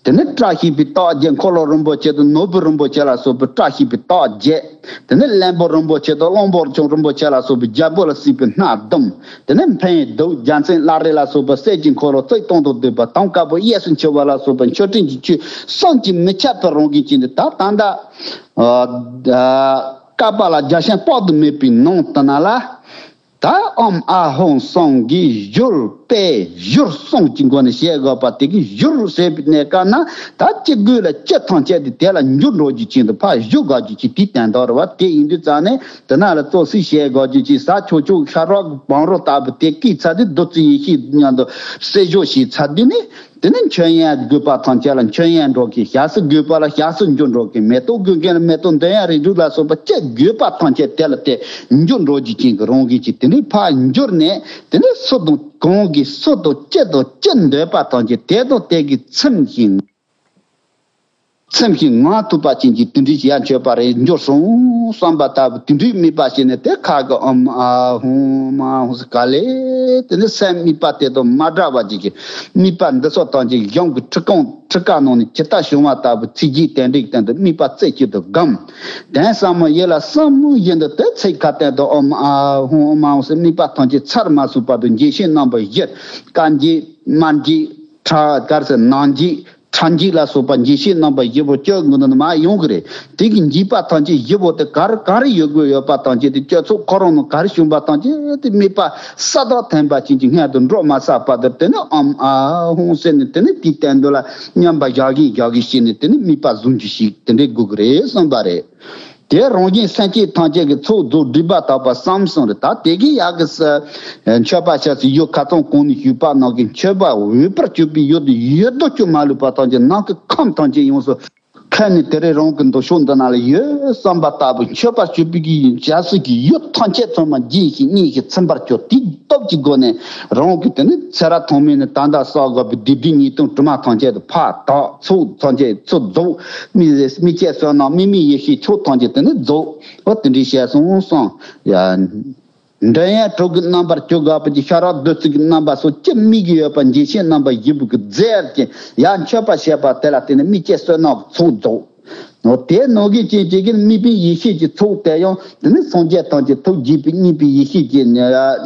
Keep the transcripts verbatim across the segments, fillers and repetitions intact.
དེ་ནས་བཀྲ་ཤིས་པའི་རྟགས་བརྒྱད། འཁོར་ལོ་རིན་པོ་ཆེ་དང་ནོར་བུ་རིན་པོ་ཆེ་ལ་སོགས་པའི་བཀྲ་ཤིས་པའི་རྟགས་བརྒྱད། དེ་ནས་བློན་པོ་རིན་པོ་ཆེ་དང་གླང་པོ་ཆེ་རིན་པོ་ཆེ་ལ་སོགས་པའི་རྒྱལ་པོ་ལ་སྲིད་པའི་སྣ་བདུན། དེ་ནས་འཕན་ཡུལ་གདུགས། རྒྱལ་མཚན་བླ་རེ་ལ་སོགས་པ་གསེར་གྱི་འཁོར་ལོ་རྩིབས་སྟོང་དང་བསྡུས་པ། དུང་དཀར་པོ་གཡས་སུ་འཁྱིལ་བ་ལ་སོགས་པ་མཆོད་སྤྲིན་གྱི་ཆུ་བསམ་གྱིས་མི་ཁྱབ་པའི་རང་བཞིན་ཅན་དེ། ད་ད་ལྟ་ཨ་བསྐལ་པ་ལ་རྒྱ་ཞེན་དཔག་ཏུ་མེད་པའི་ནང་དུ་ན་ལ། ད་ཨོཾ་ཨཱཿཧཱུྃ་གསུམ་གྱིས་བཞུགས་པས། བཞུགས་གསུམ་གྱི་སྒོ་ནས་བཤད་དགོས་པ་དེ་གིས། བཞུགས་ཟེར་བའི་གནས་སྐབས་ན་ད་ཅི་དགོས་ལ་ཅི་ཐམས་ཅད་དེ་དེ་ལ་འགྱུར་འགྲོ་རྒྱུ་ཅན་དུ་ཕར་བཞུགས་དགོས་རྒྱུ་ཅན་དེའི་དོན་དག་རེད་བ། དེ་ཡིན་དུས་ཙང་ནས་དེ་ན་ལ་ཙོག་སི་བཤད་དགོས་རྒྱུ་ཅན། ས་ཆོག་ཆོག་ཤ་རོག་བང་རོ་ལྟ་བུ་དེ་བཀོད་ཚར་དུས། བདུད་རྩི་ཡེ་ཤེས་མཉམ་དུ་བསྲེ་བཞག་བྱས་ཚར་དུས་ནས། དེ་ནས་མཆོད་ཡོན་དགོས་པ་ཐམས་ཅད་ལ་མཆོད་ཡོན་འགྲོ་གི། ཞག་སི་དགོས་པ་ལ་ཞག་སི་འགྱུར་འགྲོ་གི། མེ་ཏོག་དགོས་མཁན་ལ་མེ་ཏོག། འདོད་ཡོན་རིགས་དྲུག་ལ་སོགས་པ་ཅི་དགོས་པ་ཐམས་ཅད་དེ་ལ་དེ་འགྱུར་འགྲོ་རྒྱུ་ཅན་གྱི་རང་བཞིན་གྱི་དེ་ནས་ཕར་འགྱུར་ནས། དེ་ནས་སུ་དང་གང་གིས་སུ་དང་ཅི་དང་ཅི་འདོད་པ་ཐམས་ཅད་དེ་དང་དེ་གིས་ཚིམ་ཞིང་། ཚིམ་ཞིང་ངང་ཐུབ་པ་ཅན་གྱི་དེ་འདྲའི་ཡར་མཆོད་པ་རེ་འགྱུར་སོང་བསམ་པ་ལྟ་བུ། དེ་འདྲའི་དམིགས་པ་བྱས་ནས་དེ་ཁ་གི་ཨོཾ་ཨཱཿཧཱུྃ་ཨོཾ་ཨཱཿཧཱུྃ་ཟེར་ག་ལེ། དེ་ནས་སེམས་དམིགས་པ་དེ་དང་མ་འདྲ་བ་ཅིག་གི་དམིགས་པ་འདི་ཚོ་ཐམས་ཅད་གཞུང་གི་ཁྲིད་ཁང་ཁྲིད་ཀ་ནང་ནས་ཇི་ལྟར་བྱུང་བ་ལྟ་བུ་ཚིག་རྗེས་དེ་འདྲའི་སྟེང་དུ་དམིགས་པ་རྩེ་གཅིག་ཏུ་བསྒོམ། དོན་ཟབ་མོ་ཡིད་ལ་བསམ་བཞིན་དུ་དེ་ཚིག་ཁ་ཏོན་དུ་ཨོཾ་ཨཱཿཧཱུྃ་ཨོཾ་ཨཱཿཧཱུྃ་ཟེར་དམིགས་པ་ཐམས་ཅད་ཚར་མ་ཟུག་བར་དུ་འགྱེད་བྱེད་རྣམ་པ་བཞི། སྐར་འགྱེད། དམར་འགྱེད། ཁྲ་གར་ཟེར་ནག་འགྱེད། ཁྲ་འགྱེད་ལ་སོགས་པ་འགྱེད་བྱེད་རྣམ་པ་བཞི་པོ་སྤྱོད་དགོས་ནི་མ་ཡོང་གི་རེད། དེ་གི་འགྱེད་པ་ཐམས་ཅད་བཞི་པོ་དེ་གར་གར་ཡོད་དགོས་ཡོད་པ་ཐམས་ཅད་དེ། སྤྱོད་ཚུལ་ཁོ་རང་ནང་གར་བྱུང་བ་ཐམས་ཅད་དེ་དམིགས་པ་གསལ་དག་ཐོན་པ་ཅན་གྱི་སྔོན་དུ་འགྲོ་མ་ཚར་བར་དུ། དེ་ནས་ཨོཾ་ཨཱཿཧཱུྃ་ཟེར་ནས་དེ་ནས་དེའི་སྟེང་དུ་ལ་མཉམ་པ་བཞག་གིན་བཞག་གིན་བྱས་ནས་དེ་ནས་དམིགས་པ་བཟུང་རྒྱུ་ཞིག་དེ་འདྲའི་དགོས་ཀྱི་རེད་གསུངས་པ་རེད། དེ་རང་བཞིན་སེམས་ཅན་ཐམས་ཅད་ཀྱི་ཚོགས་རྫོགས་སྒྲིབ་པ་དག་པ་བསམ་གསུངས་རེད། ད་དེ་གི་ཡག་གི་ས་མཆོད་པ་བྱ་སའི་ཡུལ་ཁ་ཚང་གོང་ནས་ཞུས་པ་ནང་གི་མཆོད་པ་འོས་པར་གྱུར་པའི་ཡུལ་དུ་ཡོད་དོ་ཅོག་མ་ལུས་པ་ཐམས་ཅད་ནང་གི་ཁམས་ཐམས་ཅད་ཡོངས་སུ་ཁ་ནས་དེ་རེ་རང་གི་འདུ་ཤོག་འདི་ན་ལ་ཡོད་བསམ་པ་ལྟ་བུ། མཆོད་པ་སྤྱོད་པའི་གི་བྱ་སྲིད་ཀྱི་ཡུལ་ཐམས་ཅད་ཚང་མ་རྒྱས་ཤིང་མཉེས་ཤིང་ཚིམ་པར་གྱུར། དེའི་སྟོབས་ཀྱི་སྒོ་ནས་རང་གི་དེ་ནི་ཚེ་རབས་ཐོག་མེད་ནས་ད་ལྟ་བསགས་དགོས་པའི་སྡིག་སྒྲིབ་ཉེས་ལྟུང་དྲི་མ་ཐམས་ཅད་དུ་ཕར་དག། ཚོགས་ཐམས་ཅད་ཚོགས་རྫོགས། དམིགས་དམིགས་བཅས་བསོད་ནམས་དམིགས་མེད་ཡེ་ཤེས་མཆོག་ཐམས་ཅད་དེ་ནི་རྫོགས། འོ་དེ་འདྲའི་བཤད་སོང་གསུངས། ཡ། འདོད་ཡོན་དྲུག་གི་རྣམ་པར་གྱུར་དགོས་པ་ཅིག། ཤ་རོག་བདུད་རྩི་གི་རྣམ་པ་སོགས་ཅི་དམིགས་ཀྱི་ཡོད་པ་འགྱེད་བྱེད་རྣམ་པ་བཞི་པོ་གི་རྫས་ཀྱི་ཡར་མཆོད་པ་བྱེད་པ་དེ་ལ་བརྟེན་ནས་དམིགས་བཅས་བསོད་ནམས་ཚོགས་རྫོགས། འོ་དེ་ནང་གི་རྐྱེན་གྱིས་དམིགས་པའི་ཡེ་ཤེས་ཀྱི་ཚོགས་དེ་ཡང་དེ་ནི་སངས་རྒྱས་ཐམས་ཅད་ཐུགས་དགྱེས་པའི་དམིགས་པའི་ཡེ་ཤེས་ཀྱི་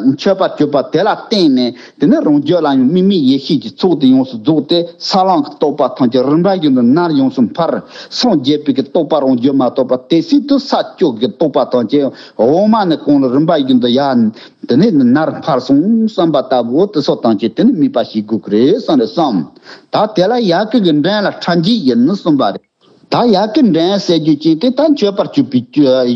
མཆོད་པ་གྱུར་པ་དེ་ལ་བརྟེན་ནས། དེ་ནས་རང་རྒྱུད་ལ་ཡང་དམིགས་མེད་ཡེ་ཤེས་ཀྱི་ཚོགས་དེ་ཡོངས་སུ་རྫོགས་ཏེ། ས་ལམ་གྱི་རྟོགས་པ་ཐམས་ཅད་རིམ་པ་བཞིན་དུ་ནར་ཡོངས་སུ་འཕར། སངས་རྒྱས་པའི་གི་རྟོགས་པ་རང་རྒྱུད་མ་གཏོགས་པ་དེ་སྲིད་དུ་ས་བཅུ་གི་རྟོགས་པ་ཐམས་ཅད་འོག་མ་ནས་གོང་ལ་རིམ་པ་བཞིན་དུ་ཡར་དེ་ནས་ནར་འཕར་སོང་བསམ་པ་ལྟ་བུ། དེ་སོགས་ཐམས་ཅད་དེ་ནི་དམིགས་པ་བྱེད་དགོས་ཀྱི་རེད་བསམ་རེད་བསམ། ད་དེ་ལ་ཡ་གི་གི་འགྲན་ལ་ཕྲ་འགྱེད་ཡིན་ནི་གསུངས་པ་རེད། ད་ཡ་གི་འགྲན་ཟེར་རྒྱུ་ཅན་དེ་ད་མཆོད་པར་གྱུར་པའི་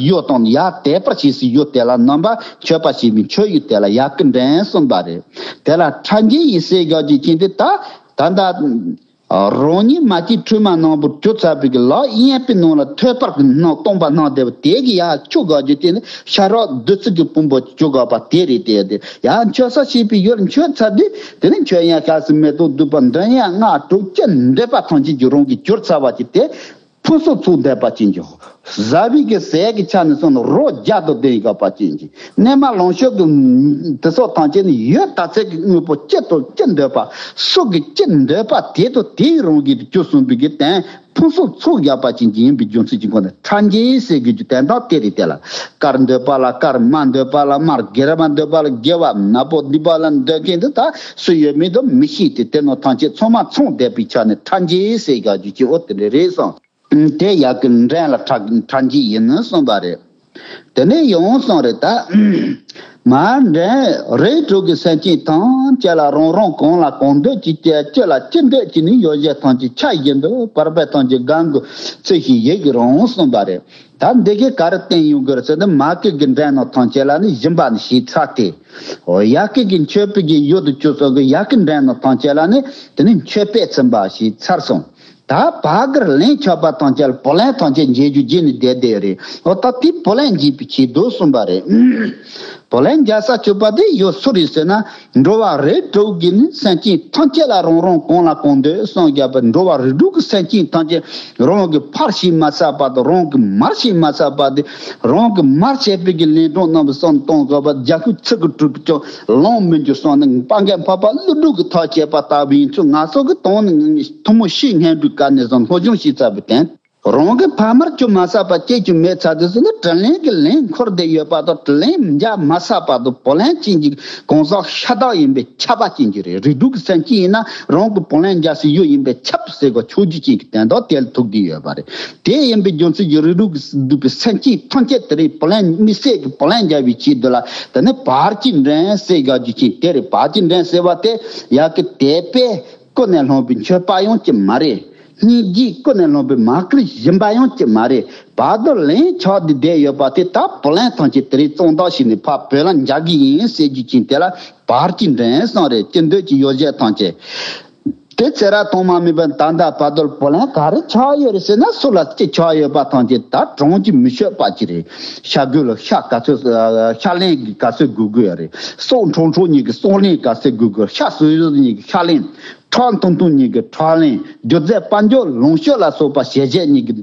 ཡུལ་དང་ཡར་དད་པར་བྱེད་སའི་ཡུལ་དེ་ལ་རྣམ་པ། མཆོད་པ་བྱེད་པའི་མཆོད་ཡུལ་དེ་ལ་ཡ་གི་འགྲན་གསུངས་པ་རེད། དེ་ལ་ཕྲ་འགྱེད་ཡིན་ཟེར་རྒྱུ་ཅན་དེ་ད་ད་ལྟ་རང་ཉིད་མ་སྐྱེས་ཕྲོས་མ་རྣམ་པར་གྱུར་ཚར་བའི་གི་ལག་གཡས་པའི་ནང་ལ་ཐོད་པར་གྱི་སྣང་སྟོང་པ་སྣང་བསྡད་པ་དེ་གི་ཡ་ཁྱོ་ག་རྒྱུ་དེ་ནི་ཤ་རོག་བདུད་རྩི་གི་ཕུང་པོ་ཁྱོ་ག་པ་དེ་རེད་དེ། དེ་ཡ་མཆོད་ས་བྱེད་པའི་ཡུལ་མཆོད་ཚར་དུས། དེ་ནས་མཆོད་ཡོན་ཞག་སི་མེ་ཏོག་བདུག་པ་འདོན་ཡོན་ལྔ་དྲུག་ཅི་འདོད་པ་ཐམས་ཅད་ཀྱི་རང་གི་གྱུར་ཚར་བ་ཅིག་དེ། ཕུན་སུམ་ཚོགས་བསྡད་པ་ཅན་གྱི། བཟའ་བའི་གི་ཟས་ཀྱི་ཆ་ནས་སོང་ན་རོ་བརྒྱ་དང་ལྡན་ཡོད་པ་ཅན་གྱི། གནས་མལ་ལོངས་སྤྱོད་ཀྱི་དེ་སོགས་ཐམས་ཅད་ནི་ཡོད་ད་ཚད་ཀྱི་དངོས་པོ་ཅི་དང་ཅི་འདོད་པ། སུ་གི་ཅི་འདོད་པ་དེ་དང་དེའི་རང་གི་གྱུར་སོང་བའི་གི་དོན། ཕུན་སུམ་ཚོགས་བཞག་པ་ཅན་གྱི་ཡིན་པའི་རྒྱུ་མཚན་གྱི་སྒོ་ནས་ཕྲ་འགྱེད་ཟེར་དགོས་རྒྱུ་དོན་དག་དེ་རེད། དེ་ལ་དཀར་འདོད་པ་ལ་དཀར། དམར་འདོད་པ་ལ་དམར། སྒེར་པ་འདོད་པ་ལ་སྒེར་པ། ནག་པོ་སྡིག་པ་ལ་འདོད་མཁན་དེ་ད་སུ་ཡོད་མེད་དུ་མི་ཤེས་ཏེ། དེ་རྣམས་ཐམས་ཅད་ཚང་མ་ཚང་བསྡད་པའི་ཆ་ནས་ཕྲ་འགྱེད་ཟེར་བཞག་རྒྱུ་ཅིག་འོ་དེ་འདྲ་རེད་གསུངས། དེ་ཡ་གི་འགྲན་ལ་ཕྲ་ཕྲ་འགྱེད་ཡིན་ནི་གསུངས་པ་རེད། དེ་ནས་ཡང་གསུངས་རེད་ད། མར་འགྲན་རིགས་དྲུག་གི་སེམས་ཅན་ཐམས་ཅད་ལ་རང་རང་གང་ལ་གང་འདོད་ཀྱི་ཅི་ལ་ཅི་འདོད་ཀྱི་ནི་ཡོ་བྱད་ཐམས་ཅད་ཆ་བཞིན་དུ་བར་པ་ཐམས་ཅད་གང་གི་ཚུལ་བཞིན་ཡིད་ཀྱིས་རང་གསུངས་པ་རེད། ད་འདི་གའི་ག་རེ་བསྟན་ཡོང་གི་རེད་ཟེར་ན། མ་སྐད་ཀྱི་འགྲན་ནོ་ཐམས་ཅད་ལ་ནི་སྦྱིན་པ་ནི་ཞེས་ཚར་ཏེ། འོ་ཡ་སྐད་ཀྱི་མཆོད་པའི་གི་ཡུལ་དུ་གྱུར་སོགས་ཀྱི་ཡ་སྐད་འགྲན་ནོ་ཐམས་ཅད་ལ་ནི་དེ་ནི་མཆོད་པས་ཚིམ་པ་ཞེས་ཚར་སོང་། ད་བར་གྱི་ལན་ཆགས་པ་ཐམས་ཅད་ལ་བུ་ལོན་ཐམས་ཅད་འཇལ་རྒྱུ་བརྗེད་ནས་བསྡད་བསྡད་རེད། འོ་ད་དེ་བུ་ལོན་འཇལ་བའི་ཆེད་དུ་གསུངས་པ་རེད། བུ་ལོན་འཇལ་ས་སྤྱོད་པ་དེ་ཡོད་སུ་རེད་ཟེར་ན། འགྲོ་བ་རིགས་དྲུག་གི་ནི་སེམས་ཅན་ཐམས་ཅད་ལ་རང་རང་གང་ལ་གང་འདོད་གསུངས་བཞག་པ། འགྲོ་བ་རིགས་དྲུག་གི་སེམས་ཅན་ཐམས་ཅད་རང་གི་ཕར་ཞིག་མ་བསགས་བར་དུ། རང་གི་མར་ཞིག་མ་བསགས་བར་དུ། རང་གི་མར་བྱས་པའི་གི་ལན་གྲངས་རྣམ་པ་གསུམ་གཏོང་དགོས་པ། རྒྱ་ཤུག་ཚིག་གི་གྲུབ་ཀྱང་ལོང་མི་འགྱུར་གསུངས་ནས། སྤང་ག་འཕགས་པ་ཀླུ་སྒྲུབ་ཀྱི་ཐག་བཅད་པ་ལྟ་བུ་ཡིན་ཚུལ། ང་ཚོ་གི་དོན་ནི་ཐུན་མོང་ཕྱིའི་སྔོན་འགྲོའི་སྐབས་ནས་བཟུང་སློབ་སྦྱོང་བྱས་ཚར་བའི་དོན། རང་གི་ཕ་མར་ཁྱོད་མ་བསགས་པ་སྐྱེ་རྒྱུ་མེད་ཚར་དུས་སུ་ནི། དྲིན་ལན་གྱི་ལན་འཁོར་བསྡད་ཡོད་པ་དང་། དྲིན་ལན་འཇལ་མ་བསགས་བར་དུ་བུ་ལོན་ཅན་གྱི་གང་ཟག་ཤ་སྟག་ཡིན་པས་ཁྱབ་པ་ཅན་གྱི་རེད། རིགས་དྲུག་གི་སེམས་ཅན་ཡིན་ན་རང་གི་བུ་ལོན་འཇལ་སའི་ཡུལ་ཡིན་པས་ཁྱབ་ཟེར་གོ་ཆོས་བརྒྱུད་ཅན་གྱི་དོན་དག་དེ་ལ་ཐུག་བསྡད་ཡོད་པ་རེད། དེ་ཡིན་པའི་རྒྱུ་མཚན་གྱིས་རིགས་དྲུག་གི་སྡུད་པའི་སེམས་ཅན་ཐམས་ཅད་དེ་རིང་བུ་ལོན་དམིགས་བསལ་གྱི་བུ་ལོན་འཇལ་བའི་ཆེད་དུ་ལ། དེ་ནི་བར་གྱི་འདྲེན་ཟེར་དགོས་རྒྱུ་ཅན་དེ་རེད། བར་གྱི་འདྲེན་ཟེར་བ་དེ་ཡ་གི་དད་པས་ཀུན་ནས་བསླངས་པའི་མཆོད་པ་ཡང་ཅི་མ་རེད། སྙིང་རྗེས་ཀུན་ནས་བསླངས་པའི་མ་བསྐུལ་སྦྱིན་པ་ཡང་ཅི་མ་རེད། བར་དུ་ལན་ཆགས་ཏེ་བསྡད་ཡོད་པ་དེ་ད་བུ་ལོན་ཐམས་ཅད་དེ་རིང་བཙོང་བདག་བྱས་ནས་ཕར་བོད་ལ་འཇག་གི་ཡིན་ཟེར་རྒྱུ་ཅན་དེ་ལ་བར་གྱི་འདྲེན་གསུངས་རེད། ཅི་འདོད་ཀྱི་ཡོ་བྱད་ཐམས་ཅད་དེ་ཚེ་རབས་ཐོག་མ་མེད་པ་ད་ལྟ་བར་དུ་བུ་ལོན་ག་རེ་ཆགས་ཡོད་རེད་ཟེར་ན། སུ་ལ་ཅི་ཆགས་ཡོད་པ་ཐམས་ཅད་ད་གྲངས་ཀྱིས་མི་ཆོད་པ་ཅིག་རེད། ཤ་རྒོད་ལ་ཤ་ག་ཚོད། ཤ་ལན་གྱི་ག་ཚོད་དགོས་དགོས་ཡ་རེད། སྲོག་འཕྲོག་འཕྲོག་གཉིས་ཀྱི་སྲོག་ལན་ག་ཚོད་དགོས་དགོས། ཤ་ཟོས་ཟོས་གཉིས་ཀྱི་ཤ་ལན། ཁྲག་འཐུང་འཐུང་གཉིས་ཀྱི་ཁྲག་ལན། རྒྱུ་རྫས་དཔལ་འབྱོར་ལོངས་སྤྱོད་ལ་སོགས་པ་ཞལ་བཞེས་གཉིས་ཀྱི་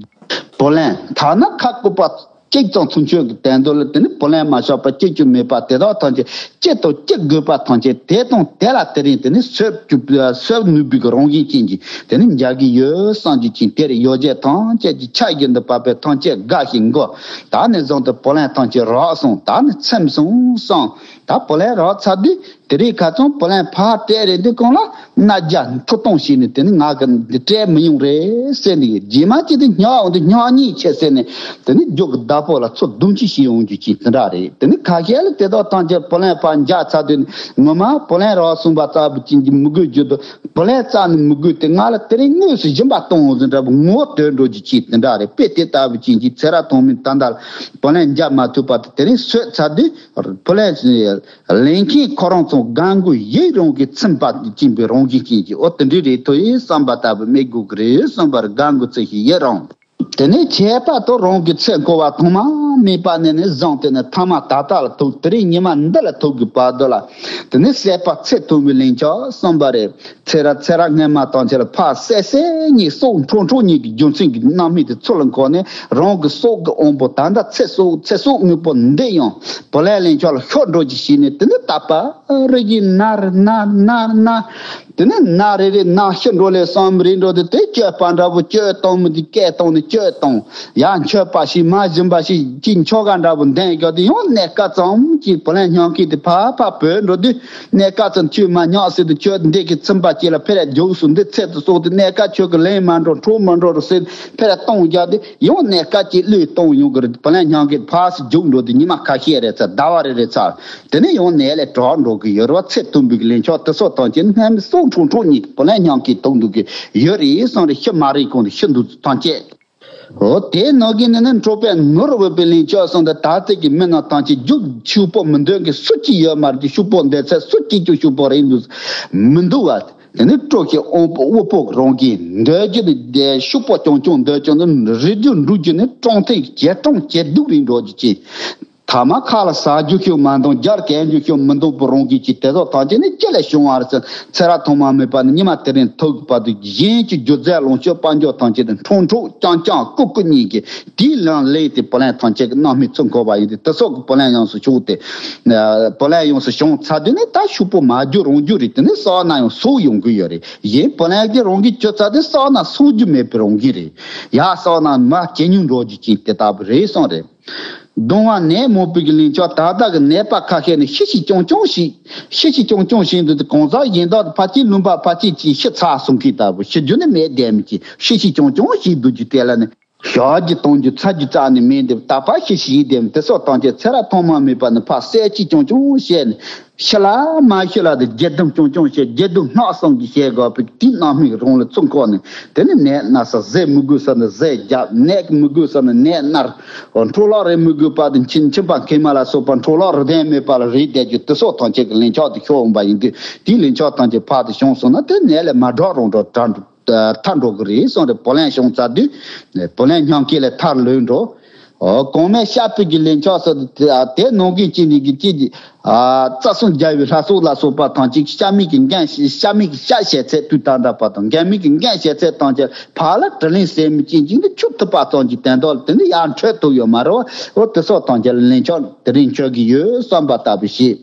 བུ་ལོན། ཐ་ན་ཁ་བསྐུར་བ་གཅིག་ཙམ་ཚུན་ཆོད་ཀྱི་དོན་དུ་ལ་དེ་ནི་བུ་ལོན་མ་བཞག་པ་སྐྱེ་རྒྱུ་མེད་པ་དེ་དག་ཐམས་ཅད་ཅི་དང་ཅི་དགོས་པ་ཐམས་ཅད་དེ་དང་དེ་ལ་དེ་རིང་དེ་ནི་གསོས་རྒྱུ་གསོས་ནུས་པའི་རང་བཞིན་ཅན་གྱི་དེ་ནི་འཇལ་གྱི་ཡོད་བསམ་རྒྱུ་ཅན་དེར་ཡོ་བྱད་ཐམས་ཅད་ཀྱི་ཆ་བཞིན་དུ་བབས་པའི་ཐམས་ཅད་དགའ་ཞིང་མགུ། ད་ནས་བཟུང་སྟེ་བུ་ལོན་ཐམས་ཅད་རག་སོང་། ད་ནི་ཚིམ་སོང་བསམ། ད་བུ་ལོན་རག་ཚར་དུས། དེ་རིང་ཁ་སང་བུ་ལོན་ཕར་སྤྲད་རེད་འདུག་གང་ལ་མནའ་བརྒྱ་མཐུ་གཏོང་བྱས་ནས་དེ་ནི་ང་གི་འདི་སྤྲད་མི་ཡོང་རེད་ཟེར་ནས། རྗེས་མ་ཅི་དེ་སྙག་འོང་དུ་སྙག་ཉེས་ཆེ་ཟེར་ནས་དེ་ནི་རྒྱུག་གི་བདག་པོ་ལ་ཚུར་རྡུང་གཅིག་བྱས་ཡོང་རྒྱུ་ཅིག་དེ་འདྲ་རེད། དེ་ནི་ཁ་ཤས་ལ་དེ་དག་ཐམས་ཅད་བུ་ལོན་ཕར་འཇག་ཚར་དུས་ནི་ངོ་མ་བུ་ལོན་རག་སོང་བ་ལྟ་བུ་ཅན་གྱི་མི་དགོས་རྒྱུ་དང་། བུ་ལོན་རྩ་ནས་མི་དགོས་ཏེ་ང་ལ་དེ་རིང་དངོས་སུ་སྦྱིན་པ་གཏོང་འོང་ཟེར་འདྲ་བོ་ངོ་དོད་འགྲོ་རྒྱུ་ཅིག་དེ་འདྲ་རེད། དཔེ་དེ་ལྟ་བུ་ཅན་གྱི་ཚེ་རབས་ཐོག་མའི་ད་ལྟ་ལ་བུ་ལོན་འཇག་མ་ཐུབ་པ་དང་། དེ་རིང་གསོས་ཚར་དུས་བུ་ལོན་ལེན་མཁན་ཁོ་རང་ཚོ་དགའ་མགུ་ཡི་རང་གིས་ཚིམ་པ་སྦྱིན་པའི་རང་བཞིན་ཅན་གྱི། འོ་དེ་འདྲའི་རེད། ཐུ་ཡིས་བསམ་པ་ལྟ་བུ་མི་དགོས་ཀྱི་རེད་བསམ་པར་དགའ་མགུ་ཚེ་ཞིག་ཡི་རང་། དེ་ནས་ཁྱད་པར་དུ་རང་གི་ཚེ་འཁོར་བ་ཐོག་མ་མེད་པ་ནས་ནི་བཟུང་སྟེ་ནི་ཐ་མ་ད་ལྟ་ལ་ཐུག་དེ་རིང་ཉི་མ་འདི་ལ་ཐུག་གི་བར་དུ་ལ། དེ་ནས་བསད་པ་ཚེ་ཐུང་བའི་ལན་ཆགས་གསུངས་པ་རེད། ཚེ་རབས་ཚེ་རབས་སྔ་མ་དང་ཆེ་ལ་ཕར་བསད་བསད་གཉིས་སྲོག་འཕྲོག་འཕྲོག་གཉིས་ཀྱི་རྒྱུ་མཚན་གྱི་རྣམ་སྨིན་དེ་ཚུར་ལ་འཁོར་ནས། རང་གི་སྲོག་གི་དབང་པོ་ད་ལྟ་ཚེ་སྲོག་ཚེ་སྲོག་དངོས་པོ་འདི་ཡང་བུ་ལོན་ལེན་ཆོག་ལ་ཤོར་འགྲོ་གི་ཞིག་ནས། དེ་ནི་ད་བར་རི་གི་ནར་ནར་ནར་ནར། དེ་ནི་ནར་རེ་རེ་ནར་ཤི་འགྲོ་ལས་བསམ་རེ་འགྲོ་དེ། དེ་སྐྱོད་པ་འདྲ་བོ་སྐྱོད་གཏོང་མི་དེ་སྐད་གཏོང་ནས་སྐྱོད་གཏོང་། ཡང་མཆོད་པ་ཞིག་མ་སྦྱིན་པ་ཞིག་ཅིག་མཆོད་ག་འདྲ་བོ་འདོན་རྒྱུ་དེ་ཡང་གནས་སྐབས་ཙམ་གྱི་བུ་ལོན་སྙོམས་མཁན་དེ་ཕར་ཕར་བུད་འགྲོ་དུས། གནས་སྐབས་ཙམ་ཁྱོད་མ་སྙོམས་ཟེར་དུས། ཁྱོད་འདི་གི་ཚིམ་པ་ཅིག་ལ་ཕེ་ར་རྒྱུགས་སོང་། འདི་ཚེ་དུ་སོང་དུས་གནས་སྐབས་ཁྱོད་ཀྱི་ལེན་མ་འགྲོ་འཕྲོག་མ་འགྲོ་རུ་ཟེར་ཕེ་ར་གཏོང་རྒྱུ་དེ་ཡང་གནས་སྐབས་ཀྱི་བློས་གཏོང་ཡོང་གི་རེད། བུ་ལོན་སྙོམས་མཁན་ཕར་སུ་རྒྱུགས་འགྲོ་དུས་ཉི་མ་ཁ་ཤས་རེ་ཚར་ཟླ་བ་རེ་རེ་ཚར། དེ་ནས་ཡང་ནད་ལས་དྲག་འགྲོ་གི་ཡོད་རེད་བ། ཚེ་ཐུང་བའི་ལན་ཆགས་དེ་སོགས་དང་བཅས་སྔ་མའི་སྲོག་འཕྲོག་འཕྲོག་གཉིས་བུ་ལོན་སྙོམས་མཁན་ཐུག་འདུག་གི་ཡོད་རེད་གསུངས་རེད། ཤི་མ་རེད་གོང་དུ་ཤི་འདུག་ཐམས་ཅད། འོ་དེའི་ནང་གི་ནི་ནི་འཕྲོག་པའི་ངུར་འོས་པའི་ལན་ཆགས་གསུངས་ཏེ། ད་ལྟའི་གི་མི་རྣམས་ཐམས་ཅད་རྒྱུག་ཕྱུག་པོ་མི་འདོད་མཁན་སུ་གཅིག་ཡོད་མ་རེད། ཕྱུག་པོ་འདོད་ཚད་སུ་གཅིག་ཀྱང་ཕྱུག་པོ་རེད་འདུག་མི་འདུག་བ། དེ་ནི་སྤྲོ་ཞིང་དབང་པོ་དབུལ་པོ་རང་གིས་འདོད་རྒྱུ་ནི། ཕྱུག་པོ་རྐྱང་རྐྱང་འདོད་ཀྱང་ནི་རིགས་རྒྱུད་འགྲོ་རྒྱུ་ནི་གྲོང་ཐེངས་ཇེ་གྲོང་ཇེ་སྡུག་རེད་འགྲོ་རྒྱུ་ཅིག་ཐ་མ་ཁ་ལ་ཟ་རྒྱུ་ཞིག་མ་འདང་། རྒྱབ་ལ་གན་རྒྱུ་ཞིག་མི་འདང་པོ་རང་གིས་ཅིག་དེ་ཚོ་ཐམས་ཅད་ནི་ཅི་ལས་བྱུང་བ་རེད་ཟེར། ཚེ་རབས་ཐོག་མ་མེད་པ་ནས་ཉི་མ་དེ་རིང་ཐུག་གི་བར་དུ་གཞན་གྱི་རྒྱུ་རྫས་ལོངས་སྤྱོད་དཔལ་འབྱོར་ཐམས་ཅད་དེ་འཕྲོག་འཕྲོག་རྐྱང་རྐྱང་རྐུ་རྐུ་གཉིས་ཀྱིས་དེའི་ལན་ལེན་ཏེ་བུ་ལོན་ཐམས་ཅད་ཀྱི་རྣམ་སྨིན་ཚུར་འཁོར་བ་ཡིན་ཏེ། དེ་སོགས་ཀྱི་བུ་ལོན་ཡོངས་སུ་ཤོང་སྟེ། བུ་ལོན་ཡོངས་སུ་ཤོང་ཚར་དུས་ནི་ད་ཕྱུག་པོ་མ་གྱུར་རང་གྱུར་རེད། དེ་ནི་བསགས་ན་ཡང་གསོག་ཡོང་གི་ཡོད་རེད། གཞན་བུ་ལོན་གྱིས་རང་གིས་བཅོལ་ཚར་དུས་བསགས་ན་གསོག་རྒྱུ་མེད་པའི་རང་བཞིན་རེད། ཡར་བསགས་ན་མར་ཇེ་ཉུང་འགྲོ་རྒྱུ་ཅིག་དེ་ལྟ་བུ་རེད་གསུངས་རེད། གདུང་བ་ནད་མང་པོའི་གི་ལན་ཆགས། ད་ལྟ་གི་ནད་པ་ཁ་ཤས་ནི་ཤི་ཤི་རྐྱང་རྐྱང་ཞིག་ཤི་ཤི་རྐྱང་རྐྱང་ཞིག་འདུག་སྟེ། གང་ཟག་གཞན་དག་ཕལ་ཆེར་ལུང་པ་ཕལ་ཆེར་ཅིག་ཤི་ཚར་སོང་མཁན་ལྟ་བུ། ཤི་རྒྱུ་ནི་མེད་བསྡད་མི་ཅིག་ཤི་ཤི་རྐྱང་རྐྱང་ཞིག་འདུག་རྒྱུ་དེ་ལ་ནི་བཞག་རྒྱུ་གཏོང་རྒྱུ་ཚ་རྒྱུ་རྩ་ནས་མེད་འདུག་ད་ཕར་ཤི་ཤི་ཡིན་བསྡད་མི་དེ་སོགས་ཐམས་ཅད་ཚེ་རབས་ཐོག་མ་མེད་པ་ནས་ཕར་བསད་རྩིས་རྐྱང་རྐྱང་བྱས་ནས། ཤི་ལ་མ་ཤི་ལ་དེ་སྒྱེ་སྡུམ་རྐྱང་རྐྱང་བྱས། སྒྱེ་སྡུམ་སྣག་གསུམ་གྱིས་བྱས་དགོས་པའི་དེའི་རྣམ་སྨིན་རང་ལ་ཚུར་འཁོར་ནས། དེ་ནི་ནད་ན་ཚ། ཟས་མི་དགོས་ས་ནས་ཟས་བརྒྱབ། ནད་མི་དགོས་ས་ནས་ནད་མནར། འཕྲོ་བརླག་རེད་མི་དགོས་པ་དེ་མཆིན་མཆིན་པ་མཁལ་མ་ལ་སོགས་པ་འཕྲོ་བརླག་རེད་དོན་མེད་པ་ལ་རེད་བསྡད་རྒྱུ་དེ་སོགས་ཐམས་ཅད་ཀྱི་ལན་ཆགས་དེ་ཤོར་འོང་བ་ཡིན་དུས། དེའི་ལན་ཆགས་ཐམས་ཅད་ཕར་དུ་བྱུང་སོང་ན་དེ་ནད་ལས་མ་དྲག་རུང་འགྲོ་དྲག་འགྲོ། ཐར་འགྲོ་གི་རེད་གསུངས་རེད། བུ་ལོན་བྱུང་ཚར་དུས་བུ་ལོན་སྙིང་གི་ལས་ཐར་ལོས་འགྲོ། ཨོ། གོང་མའི་བཤད་པའི་གི་ལན་ཆགས་སུ་དེ་ནང་གི་གཅིག་ནས་གི་གཅིག་གི་ཨ་རྩ་གསུམ་རྒྱལ་བའི་ལྷ་ཚོགས་ལ་སོགས་པ་ཐམས་ཅད་ཀྱི་བཤད་མིན་གྱི་འགན་བཤད་མིན་གྱི་བཤད་བྱས་ཚད་དུས་ད་འདྲ་བར་དང་འགན་མིན་གྱི་འགན་བཤད་ཚད་ཐམས་ཅད་ཕར་ལ་དྲིན་ལན་གསལ་མི་ཅན་ཅིག་ནི་ཆུ་ཐུབ་པ་ཙམ་གྱི་དོན་དག་ལ་དེ་ནི་ཡར་འཕྲོད་ཐུབ་ཡོད་མ་རེད་བ། ཨོ་དེ་སོགས་ཐམས་ཅད་ལ་ལན་ཆགས་དེ་རིང་འཆོལ་གྱི་ཡོད་བསམ་པ་ལྟ་བུ་ཞིག་